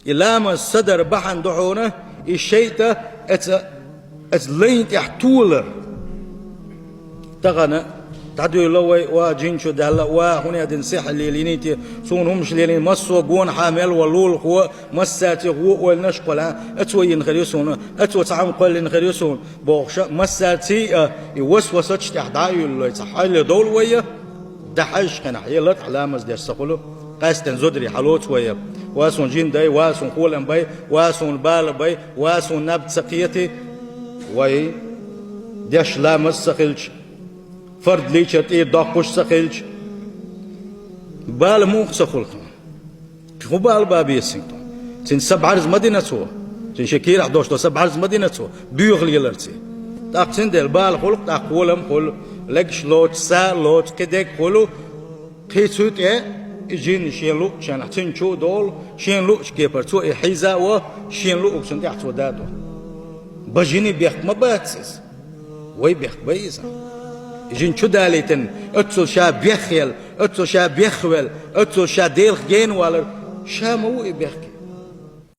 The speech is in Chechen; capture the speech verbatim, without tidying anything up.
И ламаз ца дар бахьана ду хьуна, и шайтӀа эца, эца лайна тӀехь толар. Тахана дӀадуьйла вай, ва жин чу даьлла, ва хӀунех дина сихьр лелийна те, суна хӀумаш лелийна, массо а гонахьа мел ва лулахо, массаьрца гӀо ойланаш кхоьллина, эцо йина хир ю суна, эцо цхьа хӀума кхоьллина хир ю суна, бохуша, массаьрца а и васвасаш тӀехь дӀа а юьллуш, цхьа хьале довла вай, дӀахьаьжча хенахь, е латӀахь ламаз деш ца хуьлу, къаьстина зударий хьалоцу вай. Ва суна жин дай, ва суна холам бай, ва суна бала бай, ва суна наб ца кхети. Вай деш ламаз ца хилча, фард лийчар тӀера доккхуш ца хилча, бала муха ца хуьлу? ХӀун бала бан беза цуьнга? Цуьнан са бӀарз ма дина цо. Цуьнан шен кийрахь долуш долу са бӀарз ма дина цо, боьха леларца. ТӀаккха цундела бала хуьлу, тӀаккха холам хуьлу, легаш лоцу, са а лоцу, кхидерг хуьлу. Кхин цу тӀе и жин шен луъучу хенахь цуьнан чу а долу, шен луъучу кепара цо и хьийза а во, шен луъург цунна тӀехь цо дадо. Бан жиний бехк ма бац иза. Вай бехк бай иза. И жин чу далийтина, оццул ша бехъелла, оццул ша бехвелла, оццул ша Делах гена валар, ша ма ву и бехке.